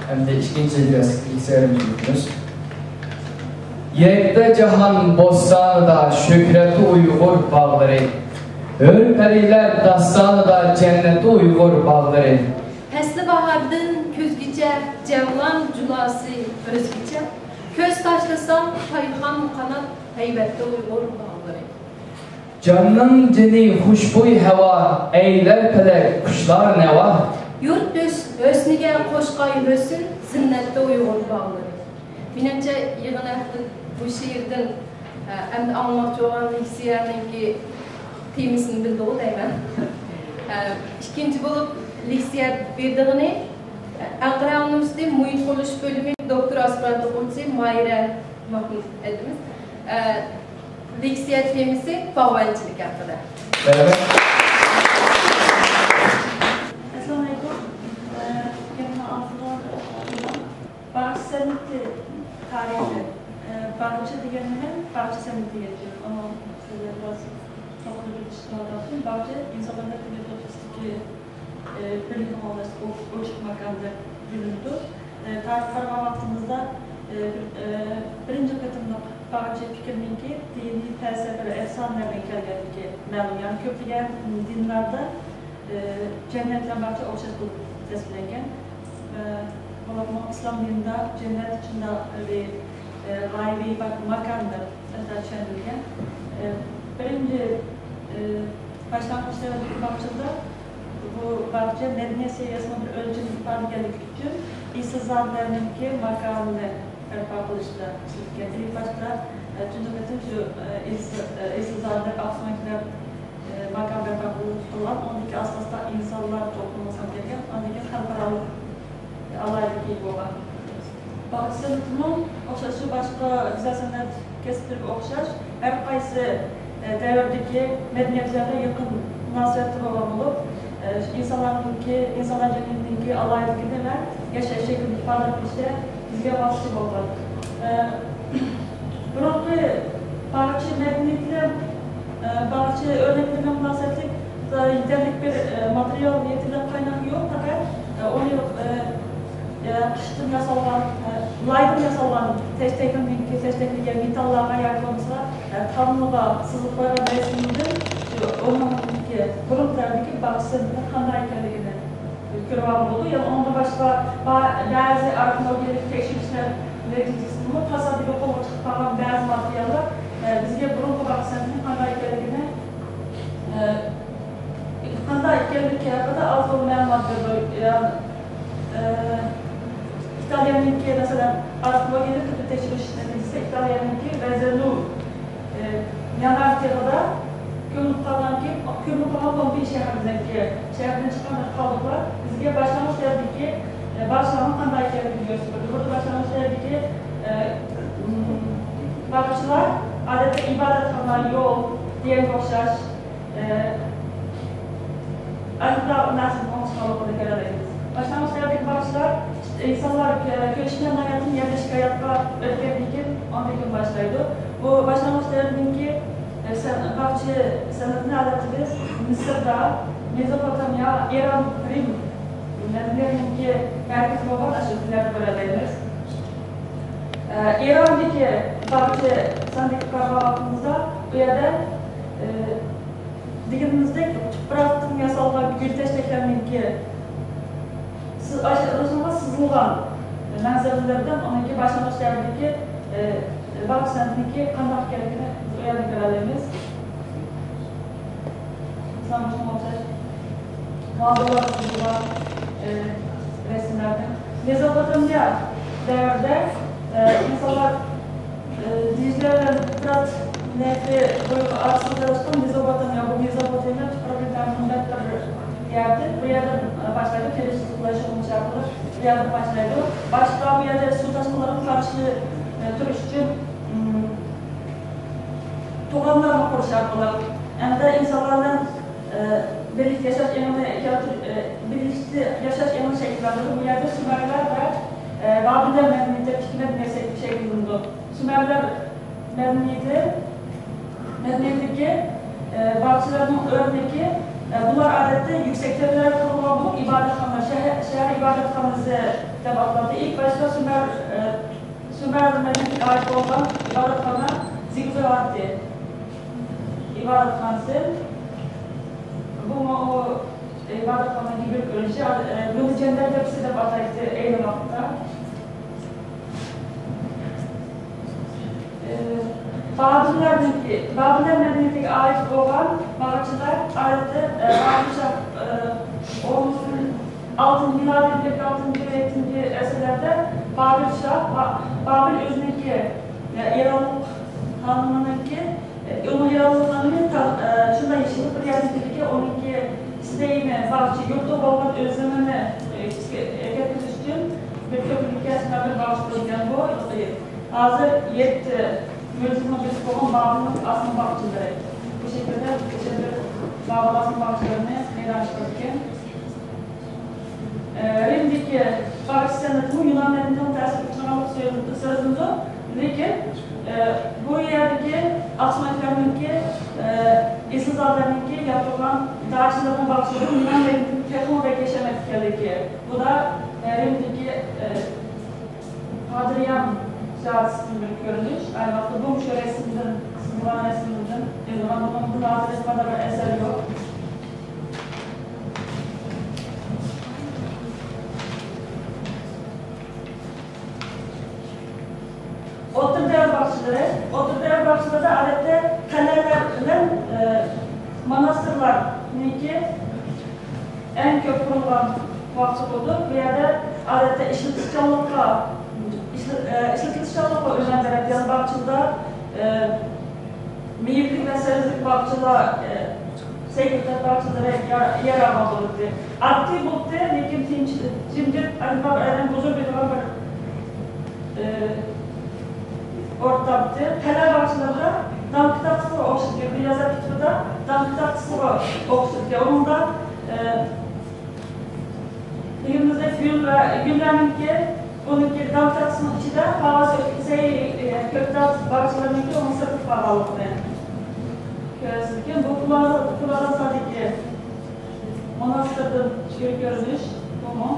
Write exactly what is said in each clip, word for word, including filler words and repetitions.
ئەمدى ئىككىنچى لېكسىيەمىزگە ئۆتىمىز. يەكتە جاھان بوستانىدا شۆھرەتلىك ئۇيغۇر باغلىرى، ھۆر پەرىلەر داستانىدا جەننەتلىك ئۇيغۇر باغلىرى. پەسلى باھاردىن كۈزگىچە جەۋلان جۇلاسى ئۆزگىچە، كۆز تاشلىسام پايخان قانات ھەيۋەتلىك ئۇيغۇر باغلىرى. جاننىڭ جېنى خۇشبۇي ھاۋا، ئەيلەر پەلەك قۇشلار ناۋا. يۇرت ھۆس-، ھۆسنىگە قوشقاي ھۆسن، زىننەتلىك ئۇيغۇر باغلىرى. مېنىڭچە، يىغىن ھەققىدە بۇ شېئىردىن، ئە، ئەمدى ئاڭلىماقچى بولغان لېكسىيەنىڭكى تېمىسىنى بىلدىغۇ دەيمەن. ئە، ئىككىنچى بولۇپ لېكسىيە بېرىدىغىنى، ئە، ئەنقەرە ئۇنىۋېرسىتېتى مۇھىت قۇرۇلۇش بۆلۈمى دوكتور ئاسپىرانت ئوقۇغۇچىسى ماھىرە مەھمۇت ھەدىمىز. ئە، لېكسىيە تېمىسى باغۋەنچىلىك ھەققىدە. رەھمەت. ئەسسالامۇئەلەيكۇم. ئە، يەنە ئالدىغا باغچە سەنئىتى تارىخى. ئە، باغچە دېگەن نېمە؟ باغچە سەنئىتى دېگەن گەپ. ئۇنىڭ سۆزلىرى بىراز توختىلىپ ئۆتۈشنى سوراپ باقسۇن. باغچە ئىنسانلارنىڭ تەبىئەت ئوتتۇرىسىدىكى، ئە، بىرلىكنى ئاڭلاش ئوچۇق ماكان دەپ بىلىنىدۇ. ئە، تارىخقا قارىغان ۋاقتىمىزدا، ئە، بىر-، ئە، بىرىنچى قېتىملىق باغچە پىكىرنىڭكى دىنىي پەلسەپە ۋە ئەپسانىلەردىن كەلگەنلىكى مەلۇم. يەنى كۆپلىگەن دىنلاردا ئى، جەننەت بىلەن باغچە ئوخشاش بولۇپ تەسۋىرلەنگەن. ئى، بولۇپمۇ ئىسلام دىنىدا جەننەت شۇنداق بىر، ئى، غايىۋى بىر ماكان دەپ ئەسلىدە چۈشەندۈرۈلگەن. ئى، بىرىنچى، ئى، باشلانغۇچ دەۋردىكى باغچىدا بۇ باغچە مەدەنىيەت سەۋىيەسىنىڭ بىر ئۆلچىمى ئىپادىلىگەنلىكى ئۈچۈن ئېسىلزادىلەرنىڭكى ماكانىنى بەرپا قىلىشتا ئىشلىتىلگەن. ئەڭ باشتا، ئە، تۇنجى قېتىم شۇ، ئە، ئېسىل-، ئە، ئېسىلزادىلەر، ئاقسۆڭەكلەر، ئە، ماكان بەرپا قىلىپ قىلغان، ئاندىن كېيىن ئاستا-ئاستا ئىنسانلار توپلىمىغا كىرگەن، ئاندىن كېيىن خەلقئارالىق ئالاھىدىلىككە ئىگە بولغان. باغچە سەنئىتىمۇ ئوخشاش، شۇ باشقا گۈزەل سەنئەت كەسىپلىرىگە ئوخشاش، ھەر قايسى، ئە، دەۋردىكى مەدەنىيەتلەرگە يېقىن مۇناسىۋەتتە بولغان بولۇپ، ئە، شۇ ئىنسانلارنىڭكى، ئىنسانلار جەمئىيىتىنىڭكى ئالاھىدىلىكىنى ۋە ياشاش شەكلىنى ئىپادە قىلىشتا بىزگە ۋاسىتە بولغان. ئە، بۇرۇنقى باغچە مەدەنىيىتى بىلەن، ئە، باغچە ئۆرنەكلىرىگە مۇناسىۋەتلىك يېتەرلىك بىر، ئە، ماتېرىيال، يېتەرلىك قايناق يوق، پەقەت، ئە، ئۇنى، ئە، ئە، قىشتىن ياسالغان، ئە، لايدىن ياسالغان تەشتەكلىك، تەشتەكلىگەن مېتاللارغا ياكى بولمىسا، ئە، تامغىغا سىزىپ قويغان رەسىمدىن شۇ ئۇنىڭكى بۇرۇنقى دەۋردىكى باغچە سەنئىتىنىڭ قانداق ئىكەنلىكىنى كۆرۈۋالغىلى بولىدۇ. يەنە ئۇنىڭدىن باشقا با-، بەزى ئارخېئولوگىيەلىك تەكشۈرۈشلەر نەتىجىسىدىمۇ تاسادىپىي قولغا چىقىپ قالغان بەزى ماتېرىياللار، ئە، بىزگە بۇرۇنقى باغچە سەنئىتىنىڭ قانداق ئىكەنلىكىنى، ئە، قانداق ئىكەنلىكى ھەققىدە ئاز تولا مەلۇمات بېرىدۇ. يەنى، ئە، ئىتالىيەنىڭكى، مەسىلەن، ئارخېئولوگىيەلىك تۈرلۈك تەكشۈرۈش نەتىجىسىدە ئىتالىيەنىڭكى ۋەزىنۇ ئى، يانار تېغىدا كۆمۈلۈپ قالغانكى، كۆمۈلۈپ قالغان پومپېي شەھىرىدىكى، شەھىرىدىن چىققان قالدۇقلار بىزگە باشلانغۇچ دەۋردىكى، ئى، باغچىلارنىڭ قانداق ئىكەنلىكىنى كۆرسىتىپ بېرىدۇ. بۇ باغچىلارنىڭ ئىچىدىكى، ئى، م، باغچىلار ئادەتتە ئىبادەتخانا، يول دېگەنگە ئوخشاش، ئى، ئەنقا نەرسىنىڭ ئوڭشىغانلىقىنى كۆرەلەيمىز. باشلانغۇچ دەۋردىكى باغچىلار ئىنسانلار، ئى، كۆچمەن ھاياتتىن يەرلىشىك ھاياتقا ئۆتكەندىن كېيىن، ئاندىن كېيىن باشلايدۇ. بۇ باشلانغۇچ دەۋردىكى، ئى، سەن-، باغچە سەنئىتىنى ئادەتتە بىز مىسىردا، مېزوپوتامىيە، ئىران، رىم مەدەنىيەتنىڭكى مەركىزى بولغان ئاشۇ يەردە كۆرەلەيمىز. ئى، ئىراندىكى باغچە سەنئىتىگە قارىغان ۋاقتىمىزدا، ئۇ يەردە، ئى، دېگىنىمىزدەك، تۇپراقتىن ياسالغان گۈل تەشتەكلەرنىڭكى سىز-، ئاشۇ ئۆزىڭىز سىزىلغان مەنزىرىلەردىن ئۇنىڭكى باشلانغۇچ دەۋردىكى، ئى، باغچە سەنئىتىنىڭكى قانداق ئىكەنلىكىنى بىز ئۇ يەردە كۆرەلەيمىز. مىسالغا، شۇنىڭغا ئوخشاش ماۋزۇلارغا سىزىلغان، ئى، رەسىملەردىن. مېزوپوتامىيە دەۋرىدە، ئى، ئىنسانلار ئى، دىجلە بىلەن پۇرات نەھرى بويى ئارىسىدا جايلاشقان مېزوپوتامىيە، بۇ مېزوپوتامىيە تۇپرىقى تەمىن بەك بىر يەردە، بۇ يەردىن باشلايدۇ، كېلىش سۇلاشۇ ئارقىلىق بۇ يەردىن باشلايدۇ. باشتا بۇ يەردە سۇ تاشقىنلىرىغا قارشى، ئى، تۇرۇش ئۈچۈن، ئىم، توغانلارنى قۇرۇش ئارقىلىق ھەمدە ئىنسانلار بىلەن، ئى، بىرلىكتە ياشاش ئېڭىنى كەلتۈر-، ئى، بىرلىكتە ياشاش ئېڭىنى شەكىللەندۈرىدۇ. بۇ يەردە سۈمەرلەر ۋە، ئى، بابىللار مەدەنىيىتى ئىككى مەدەنىيەت شەكىللىنىدۇ. سۈمەرلەر مەدەنىيىتى، مەدەنىيەتتىكى، ئى، باغچىلارنىڭ ئۆرنىكى، ئە، بۇلار ئادەتتە يۈكسەك تەپىلەردە قۇرۇلغان بولۇپ، ئىبادەتخانا، شەھەر، شەھەر ئىبادەتخانىسى دەپ ئاتىلاتتى. ئىلك باشتا سۇمەر، ئە، سۇمەر مەدەنىيىتىگە ئائىت بولغان ئىبادەتخانا زىگگۇراتى ئىبادەتخانىسى. بۇمۇ ئۇ ئىبادەتخانىنىڭ بىر كۆرۈنۈشى، ئە، بۇنى جەندەل تەپىسى دەپ ئاتايتتى ئەينى ۋاقىتتا. ئى، بابىللارنىڭكى، بابىللار مەدەنىيىتىگە ئائىت بولغان باغچىلار ئادەتتە، ئى، بابىل شاھ، ئى، ئون ئالتىنچى مىلادىي، يەتتە ئالتىنچى، يەتتىنچى ئەسىرلەردە بابىل شاھ، با-، بابىل ئۆزىنىڭكى، ئى، ئېرانلىق خانىمىنىڭكى، ئى، ئۇنىڭ ئېرانلىق خانىمى تا-، ئى، شۇنداق يېشىللىق بىر يەردىكى ئۇنىڭكى ئىستەيمەن باغچە يۇرتى بولغان ئۆز زېمىنى، ئى، كەتكۈزۈش ئۈچۈن بىر كۆپرۈككە شۇنداق بىر باغچە قىلغان بۇ. ھازىر يەتتە مۆجىزىنىڭ بىرسى بولغان بابىلنىڭ ئاسما باغچىلىرى. بۇ شەكىلدە، بۇ شەكىلدە بابىل ئاسما باغچىلىرىنى مەيدانغا چىقىرىدىكەن. ئە، رىمدىكى باغچە سەنئىتىمۇ يۇنان مەدەنىيىتىنىڭ تەسىرىگە ئۇچرىغانلىقى سۆزلىنىدۇ، لېكىن، ئە، بۇ يەردىكى ئاسما ئەكرەمنىڭكى، ئە، ئېسىلزادىلەرنىڭكى يارىتىلغان داچىلىرىنىڭ باغچىلىرى يۇنان مەدەنىيىتىدىن تېخىمۇ بەك ياشىماس ئىكەنلىكى. بۇ دا، ئە، رىمدىكى، ئە، قادرىيان زىيارىتىدىن بىر كۆرۈنۈش. ئەلۋەتتە، بۇ مۇشۇ رەسىمدىن، سىزىلغان رەسىمدىن ئېلىنغان، بۇنىڭدىن ھازىر ھېچقانداق بىر ئەسەر يوق. ئوتتۇرا دەۋر باغچىلىرى. ئوتتۇرا دەۋر باغچىلىرىدا ئادەتتە قەلئەلەر بىلەن، ئە، موناستىرلارنىڭكى ئەڭ كۆپ قۇرۇلغان ۋاقتى بولىدۇ. بۇ يەردە ئادەتتە ئىشلىتىشچانلىققا، ئىشلە-، ئە، ئىشلىتىلىشچانلىققا ئۆنەم بېرىدىغان باغچىلار، ئە، مېۋىلىك ۋە سەۋزىلىك باغچىلار، ئە، سەيكۈلتات باغچىلىرى يا-، يارايدىغان بولاتتى. ئاددىي بولاتتى، لېكىن تىنچ، جىمجىت، ئادەم ھۇزۇر بېرىدىغان بىر، ئە، ئورتاپتى. قەلئە باغچىلىرىدا داڭكى تاختىسىغا ئوخشىدىكەن، بۇ يازار كىتابىدا داڭكى تاختىسىغا ئوخشىدىكەن. ئۇنىڭدا، ئە، دېگىنىمىزدەك گۈل ۋە گۈللەرنىڭكى، ئۇنىڭكى داڭكى تاختىسىنىڭ ئىچىدە ھاۋاسى ئۆتكۈسەي، ئە، كۆكتات باغچىلىرىنىڭكى ئۇنىڭ سىرتىغا قالغانلىقىنى كۆرسىتىدىكەن. بۇ فلورا-، فلورانسادىكى موناستىردىن بىر كۆرۈنۈش بۇمۇ.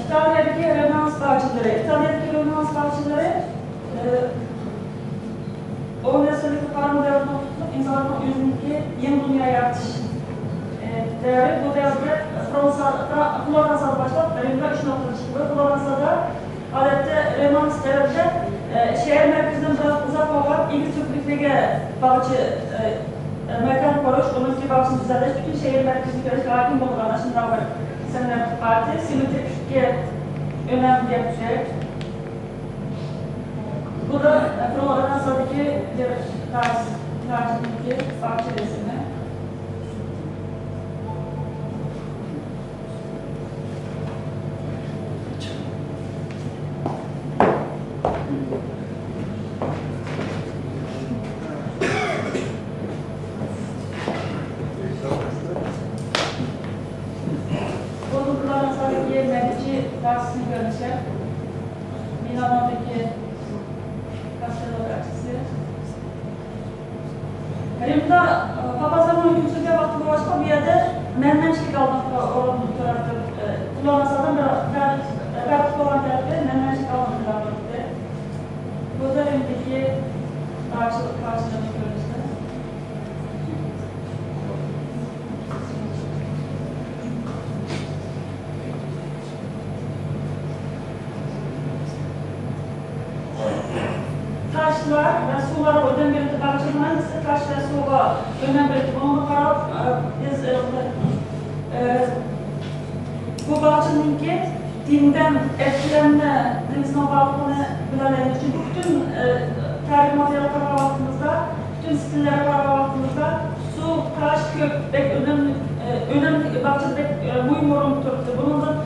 ئىتالىيەدىكى رېنېسسانس باغچىلىرى. ئىتالىيەدىكى رېنېسسانس باغچىلىرى، ئون ئەسىرلىككە قارىغان دەۋردىن تۇتۇپ ئىنسانلارنىڭ ئۆزىنىڭكى يېڭى دۇنيا يارىتىش، ئى، دەۋرى. بۇ دەۋردە فرانسا، فرا-، فلورانسادىن باشلاپ رىمدا ئۈچ نۇقتىدىن چىقتى. فلورانسادا ئادەتتە رېنېسسانس دەۋرىدە، ئى، شەھەر مەركىزىدىن بىراز ئۇزاق بولغان ئېگىز تۆپىلىكلەرگە باغچە، ئى، ئى، ماكان قۇرۇش، ئۇنىڭكى باغچىنى تۈزەتىش ئۈچۈن شەھەر مەركىزىنى كۆرۈشكە ھاكىم بولغان ئاشۇنداق بىر سەنئەت پائالىيىتى، سىممېترىكلىككە ئۆنەم بېرىش. بۇ دا فلورانسادىكى بىر تاج، تاجنىڭكى باغچە رەسىمى. بۇ فلورانسادىكى مەدىچى تاجىسىنى كۆرۈنۈشى. مىلانودىكى كاستېللو تاجىسى. رىمدا، ئى، پاپازلارنىڭ ھۆكۈم سۈرگەن ۋاقتى بولغاچقا، بۇ يەردە مەنمەنچىلىك ئالدىنقى ئورۇندا تۇراتتى. ئى، ئۇلارنىڭ سادىن بىر پەرق، پەرق بولغان تەرىپى مەنمەنچىلىك ئالدىنقىدا تۇراتتى. بۇ دا رىمدىكى پاچىلىق، پاچىلىق كۆرۈنۈشى. تاشلار ۋە سۇلارغا ئۆنەم بېرىدۇ. باغچىنىڭ ھەممىسى تاش ۋە سۇغا ئۆنەم بېرىدۇ. بۇنىڭغا قاراپ، ئە، بىز، ئە، ئە، بۇ باغچىنىڭكى دىندىن ئەتكىلەنمە نېمىسىنىڭ بارلىقىنى بىلەلەيمىز. چۈنكى پۈتۈن، ئە، تەرجىمە ماتېرىيالغا قارىغان ۋاقتىمىزدا، پۈتۈن ستىللارغا قارىغان ۋاقتىمىزدا، سۇ، تاش، كۆك بەك ئۈنۈملۈك، ئۈنۈملۈك، باغچىدا بەك مۇھىم ئورۇندا تۇرۇپتۇ. بۇنىڭدىن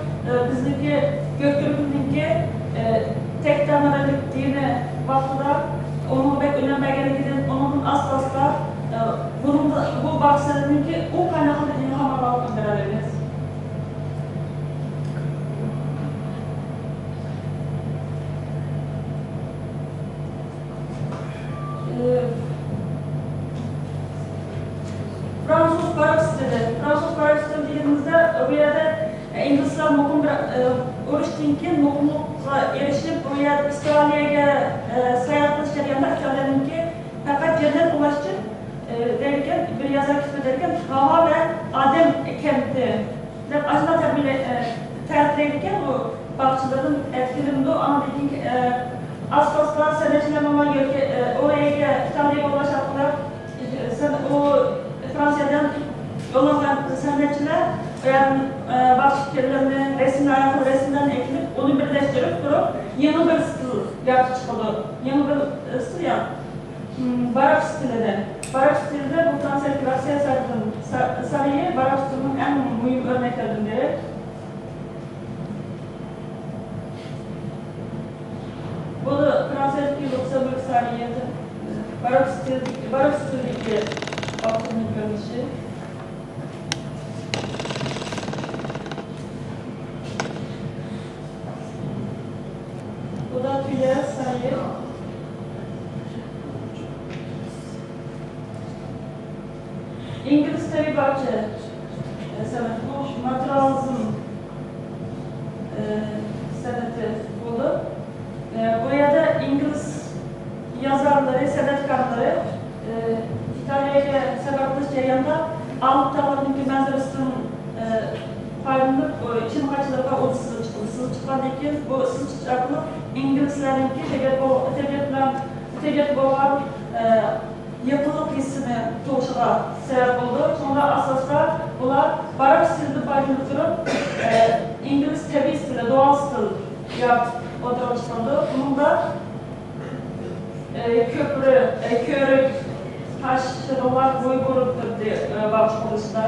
بىزنىڭكى گۆكتۈركنىڭكى تەكتەنە رەڭلىك دىنى ۋاقتىدا ئۇنىڭغا بەك ئۈنۈم بەرگەنلىكىدىن، ئۇنىڭدىن ئاستا-ئاستا بۇنىڭدا، بۇ باغچىلىرىنىڭكى ئۇ قايناقلىرىدىن ئىلھام ئالغانلىقىنى بىلەلەيمىز. مۇقىم بىر، ئە، ئۇرۇشتىن كېيىن مۇقىملىققا ئېرىشىپ، بۇ يەر ئىسترالىيەگە، ئە، ساياھەت قىلىش جەريانىدا ئىسترالىيەنىڭكى پەقەت جەننەت بولۇش ئۈچۈن، ئە، دەيدىكەن، بىر يازار كىتابى دەيدىكەن، ھاۋا ۋە ئادەم كەنتى دەپ ئاشۇنداق تەبىر-، ئە، تەرىپلەيدىكەن، بۇ باغچىلىرىدىن ئەتكىلىنىدۇ. ئاندىن كېيىن، ئە، ئاستا-ئاستا سەنئەتچىلەر نورمال يولغا، ئە، ئۇ يەرگە ئىتالىيەگە يوللاش ئارقىلىق، ئە، سەن-، ئۇ فرانسىيەدىن يوللانغان سەنئەتچىلەر ئۇ يەردىن، ئە، باغچە پىكىرلىرىنى، رەسىملەر ئارقىلىق رەسىملەرنى ئەكېلىپ، ئۇنى بىرلەشتۈرۈپ تۇرۇپ، يېڭى بىر ستىل يارىتىپ چىقىدۇ. يېڭى بىر، ئە، ستىل يا. مم، باروك ستىلىدە. باروك ستىلىدە بۇ فرانسىيەدىكى راكسىيە سارىيى، سا-، سارىيى باروك ستىلىنىڭ ئەڭ مۇھىم ئۆرنەكلىرىدىن بىرى. بۇ فرانسىيەدىكى لوكسېمبۇرگ سارىيى، باروك ستىلىدىكى، باروك ستىلىدىكى باغچىنىڭ كۆرۈنۈشى. بۇ دا تۈيلەر سارىيى. ئىنگلىز تەبىئىي باغچە، ئە، سەنئىتى، بۇ ناتۇرالىزم، ئە، سەنئىتى بولۇپ، ئە، بۇ يەردە ئىنگلىز يازارلىرى، سەنئەتكارلىرى، ئە، ئىتالىيەگە سەپەر قىلىش جەريانىدا ئالپ تاغلىرىنىڭكى مەنزىرىسىدىن، ئە، پايدىلىنىپ، ئۇ چىم قاچىلىرىغا ئوت سىزىپ چىقىدۇ. سىزىپ چىققاندىن كېيىن، بۇ سىزىپ چىقىش ئارقىلىق ئىنگلىزلەرنىڭكى تەبىئەت بول-، تەبىئەت بىلەن، تەبىئەتكە بولغان، ئە، يېقىنلىق ھېسسىنى تۇغۇشىغا سەۋەب بولىدۇ. شۇڭا ئاساستا بۇلار باروك ستىلىدىن پايدىلىنىپ تۇرۇپ، ئە، ئىنگلىز تەبىئىي ستىلى، دوال ستىل يارىتىپ ئوتتۇرىغا چىقىرىدۇ. بۇنىڭدا، ئە، كۆپرە، ئە، كۆۋرۈك، تاش شېغىللار بوي بۇرۇپ تۇردى، ئە، باغچە قۇرۇلۇشىدا.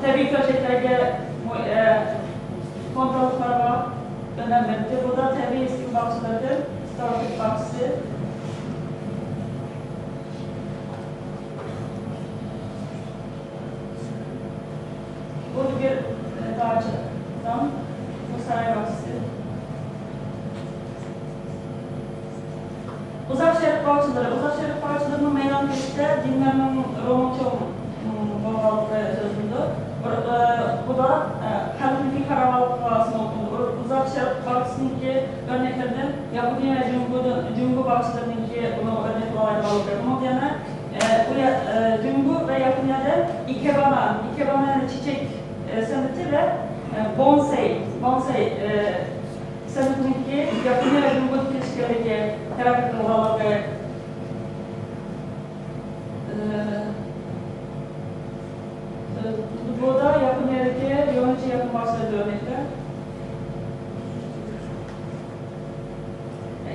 تەبىئىي كۆلچەكلەرگە مۇ-، ئە، مونتالىقلارغا ئۈنەم بەردى. بۇ دا تەبىئىي ئىستىل باغچىلىرىدىن، ستالكىت باغچىسى. بۇ بىر، ئە، داچا، دام، بۇ ساراي باغچىسى. ئۇزاق شەرق باغچىلىرى. ئۇزاق شەرق باغچىلىرىنىڭ مەيدانغا كېلىشىدە دىنلارنىڭ رولىنىڭ چوڭ، ئم، بولغانلىقى سۆزلىنىدۇ. بۇ، ئە، بۇ دا، ئە، قەلبىنىڭكى پاراۋانلىقىغا سىڭىپ قالىدۇ. ئۇزاق شەرق باغچىسىنىڭكى ئۆرنەكلىرىدىن ياپونىيە ۋە جۇڭگودىن، جۇڭگو باغچىلىرىنىڭكى بۇنىڭغا ئۆرنەك بولالايدىغانلىقى. بۇنىڭدا يەنە، ئە، ئۇ يە-، ئە، جۇڭگو ۋە ياپونىيەدە ئىكېبانا، ئىكېبانا يەنى چېچەك، ئە، سەنئىتى ۋە، ئە، بونسەي، بونسەي، ئە، سەنئىتىنىڭكى ياپونىيە ۋە جۇڭگودىن كېلىشكەنلىكى، تەرەققىي قىلغانلىقى. ئە، ئە، بۇ دا ياپونىيەدىكى يونىچى ياپون باغچىلىرىدىن ئۆرنەكلەر.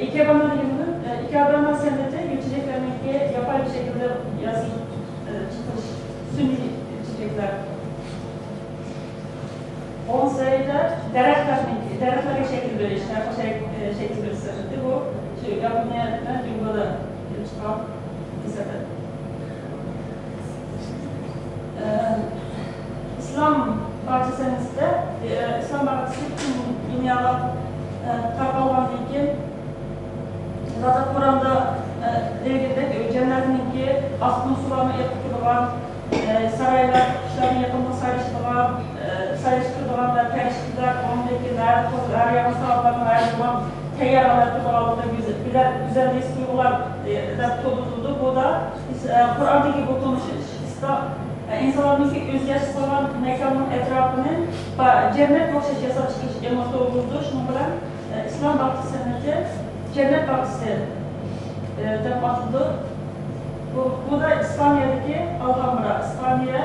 ئىكېبانا دېگىنىمىز، ئىكېبانا سەنئىتى گۈلچېچەكلەرنىڭكى ياپايى شەكىلدە ياسىلىپ، ئە، چىقىرىش، سۈنئىي چېچەكلەر. بونسەيدە دەرەخلەرنىڭكى، دەرەخلەرگە شەكىل بېرىش، ھەر خىل شەك-، ئە، شەكىل بېرىش سەنئىتى. بۇ شۇ ياپونىيە بىلەن جۇڭگودا كېلىپ چىققان سەنئەت. ئىسلام باغچە سەنئىتىدە، ئىسلام باغچىسى پۈتۈن دۇنياغا تارقالغاندىن كېيىن، زادى قۇرئاندا دېگەندەك، جەننەتنىڭكى ئاققۇن سۇلارنىڭ ئېقىپ تۇرىدىغان سارايلار، قۇشلارنىڭ يېقىملىق سايرىشىدىغان، سايرىشىپ تۇرىدىغان ۋە پەرىشتىلەر ئۇنىڭدىن كېيىن ھەر خىل، ھەر يامان ساۋابلارنىڭ ھەر زامان تەييار ھالەتتە تۇرىدىغانلىقى، گۈزەل، گۈزەل ھېس تۇيغۇلار دەپ توۋلىتىلىدۇ. بۇ دا قۇرئاندىكى بۇ تونۇشۇش ئىسلام، ئىنسانلارنىڭكى ئۆزى ياشىسىغان ماكاننىڭ ئەتراپىنى با-، جەننەتكە ئوخشاش ياساپ چىقىرىش ئېڭىغا توغرا كېلىدۇ. شۇنىڭ بىلەن، ئە، ئىسلام باغچىسى سەنئىتى جەننەت باغچىسى، ئە، دەپ ئاتىلىدۇ. بۇ، بۇ دا ئىسپانىيەدىكى ئالھامرا، ئىسپانىيە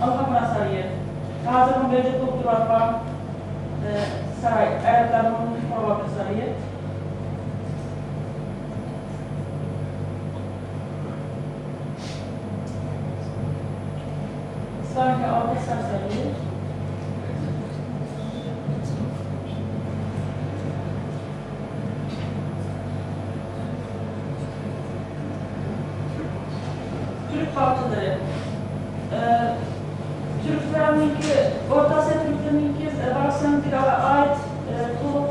ئالھامرا سارىيى. ھازىرمۇ مەۋجۇت بولۇپ تۇرۇۋاتقان، ئە، ساراي، ئەرەبلەرنىڭ قۇرغان بىر سارىيى. ئىسپانىيەدىكى ئالتە سەرسەرلىك. تۈرك باغچىلىرى. ئە، تۈركلەرنىڭكى، ئورتا ئاسىيا تۈركلىرىنىڭكى، ئە، باغچە سەنئىتىگە ئائىت، ئە، تولۇق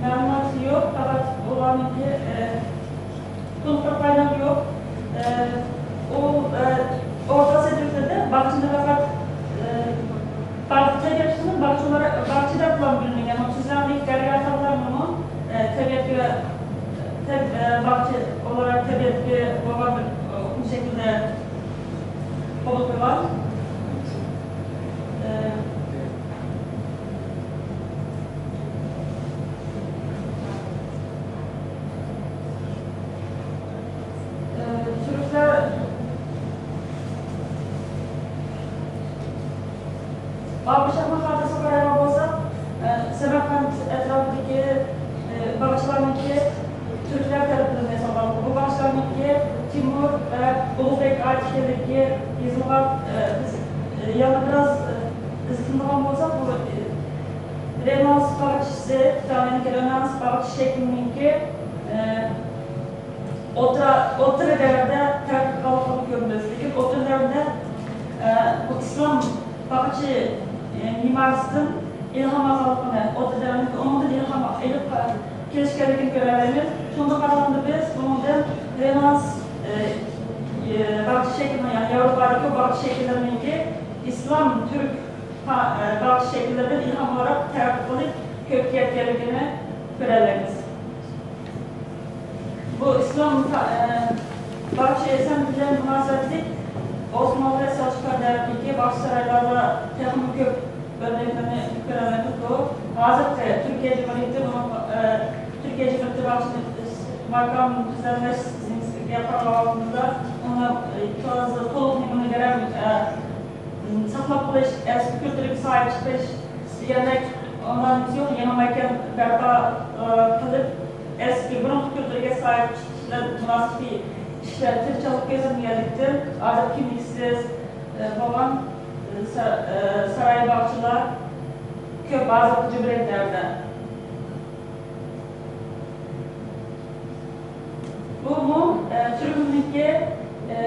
مەلۇمات يوق. پەقەت ئۇلارنىڭكى، ئە، تولۇق بىر قايناق يوق. ئە، ئۇ، ئە، ئورتا ئاسىيا تۈركلىرىدە باغچىنى پەقەت، ئە، باغ-، تەبىئەتنى باغچە ئولاراق، تەبىئەتكە بولغان بىر، ئۇ، شەكىلدە قوبۇل قىلغان. ئە، ئە، تۈركلەر بابۇر شاھنىڭ خاتىرىسىگە قارايدىغان بولساق، ئە، سەمەرقەنت ئەتراپىدىكى، ئە، باغچىلارنىڭكى تۈركلەر تەرىپىدىن ياسالغان. بۇ باغچىلارنىڭكى تىمۇر ۋە ئۇلۇغبەگ ئائىت ئىكەنلىكىگە يېزىلغان. ئە، بىز، ئە، يەنە بىراز، ئە، ئىزدىنىدىغان بولساق، بۇ، ئە، رېنېسسانس باغچىسى، ئىتالىيەنىڭكى رېنېسسانس باغچە شەكلىنىڭكى، ئە، ئوتتۇرا، ئوتتۇرا دەۋردە تەرەققىي قىلغانلىقىنى كۆرىمىز. لېكىن ئوتتۇرا دەۋردە، ئە، بۇ ئىسلام باغچە، ئە، مىمارىسىدىن ئىلھام ئالغانلىقىنى، ئوتتۇرا دەۋرنىڭ ئۇنىڭدىن ئىلھام ئېلىپ كېلىشكەنلىكىنى كۆرەلەيمىز. شۇنىڭغا قارىغاندا بىز بۇنىڭدىن رېنېسسانس، ئە، ئە، باغچە شەكلىنىڭ، يەنى ياۋروپادىكى باغچە شەكىللىرىنىڭكى ئىسلام، تۈرك، پا-، ئە، باغچە شەكىللىرىدىن ئىلھام ئالاراق تەرەققىي قىلىپ كۆپكە يەتكەنلىكىنى كۆرەلەيمىز. بۇ ئىسلام تا-، ئە، باغچە سەنئىتى بىلەن مۇناسىۋەتلىك ئوسمانلى سەلجۇقلار دەۋرىدىكى باغچە سارايلاردا تېخىمۇ كۆپ ئۆرنەكلەرنى كۆرەلەيمىز. بۇ ھازىرقى تۈركىيە جۇمھۇرىيىتى، ئە، تۈركىيە جۇمھۇرىيىتى باغچىسىنى ماكان تۈزەللەشكە قارىغان ۋاقتىمىزدا ئۇنى، ئە، تازا تولۇق نېمىنى بېرەلمەي، ئە، ساقلاپ قېلىش، ئەسكى كۈلتۈرگە ساھىب چىقىش دېگەندەك، ئۇنداق نېمىسى يوق. يېڭى ماكان بەرپا، ئى، قىلىپ، ئەسكى بۇرۇنقى كۈلتۈرگە ساھىب چىقىش بىلەن مۇناسىۋەتلىك ئىشلار تىرىشچانلىق كۆرسەتمىگەنلىكتىن، ھازىر كىملىكسىز، ئى، بولغان، ئى، سا-، ئى، ساراي باغچىلار كۆپ ھازىرقى جۇمھۇرىيەت دەۋرىدە. بۇمۇ، ئە، تۈركلەرنىڭكى، ئە،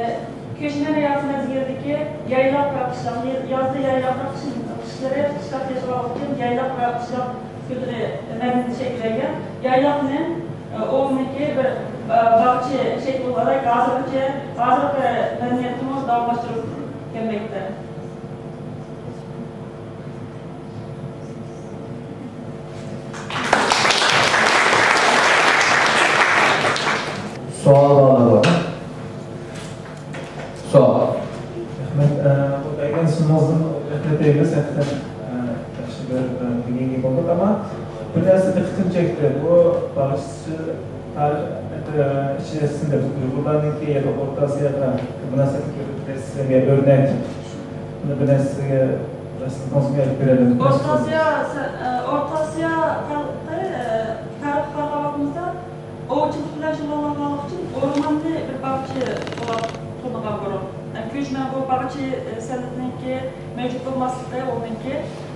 كۆچمەن ھاياتى مەزگىلىدىكى يايلاق ۋە قىشلاق، يازدا يايلاق ۋە قىش-، قىشلىرى قىشلاق ياشىغانلىقى ئۈچۈن يايلاق ۋە قىشلاق كۈلتۈرى مەدەنىيىتى شەكىللەنگەن. يايلاقنى، ئە، ئۇنىڭكى بىر، ئە، باغچە شەكلى بولاراق ھازىرغىچە، ھازىرقى مەدەنىيەتنىمۇ داۋاملاشتۇرۇپ كەلمەكتە. سوئال بارمۇ؟ سوئال. رەھمەت، ئە، بۇ بەرگەن سۇنۇشىڭىزدىن رەھمەت ئېيتىمىز. ھەقىقەتەن، ئە، ياخشى بىر، ئە، بىلگىلى بولدۇق. ئەمما بىر نەرسە دىققىتىمنى چەكتى. بۇ باغچىسى تارىخ، ئە، ئىچىدە ئۇيغۇرلارنىڭكى يا ئورتا ئاسىياغا مۇناسىۋەتلىك بىر رەسىم يا ئۆرنەك. بۇنى بىر نەرسىگە رەسىم قىلسىڭىز ئېلىپ بېرەلەيمىز. ئورتا ئاسىيا، ئورتا ئاسىيا خەلقى، ئە، تارىخقا قارىغاندا ئوۋچىلىق بىلەن شۇغۇللانغانلىقى ئۈچۈن ئورماننى بىر باغچە بولاپ تونۇغان بۇرۇن. ئە، كۆچمەن بۇ باغچە، ئە، سەنئىتىنىڭكى مەۋجۇت بولماسلىقى، ئۇنىڭكى،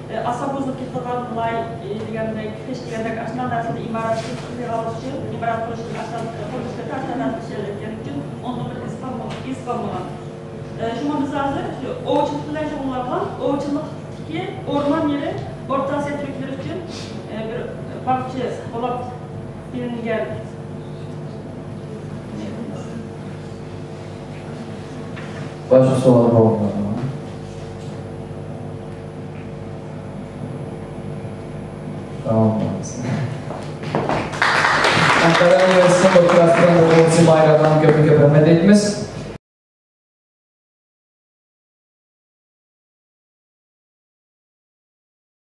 ئە، ئاسان بۇزۇلۇپ كېتىدىغان لاي، ئە، دېگەندەك، خىش دېگەندەك ئاشۇنداق نەرسىلەر ئىمارەت قىلىدىغانلىقى ئۈچۈن، ئىمارەت قۇرۇشنى ئاشۇنداق قۇرۇلۇشلىرى ئاشۇنداق نەرسىلەر ئىشلەنگەن ئۈچۈن ئۇنىڭدىن بىر ئىز قالمىغان، ئىز قالمىغان. ئە، شۇڭا بىز ھازىر شۇ ئوۋچىلىق بىلەن شۇغۇللانغان، ئوۋچىلىقتىكى ئورمان يېرى ئورتا ئاسىيا تۈركلىرى ئۈچۈن، ئە، بىر باغچە بولاپ بىلىنگەن. باشقا سوئال بولمىدىمۇ؟ تامام. ئەنقەرە ئۇنىۋېرسىتېتىنىڭ دوكتورانت پروفېسسورى ماھىر ئاكاغا كۆپتىن كۆپ رەھمەت ئېيتىمىز.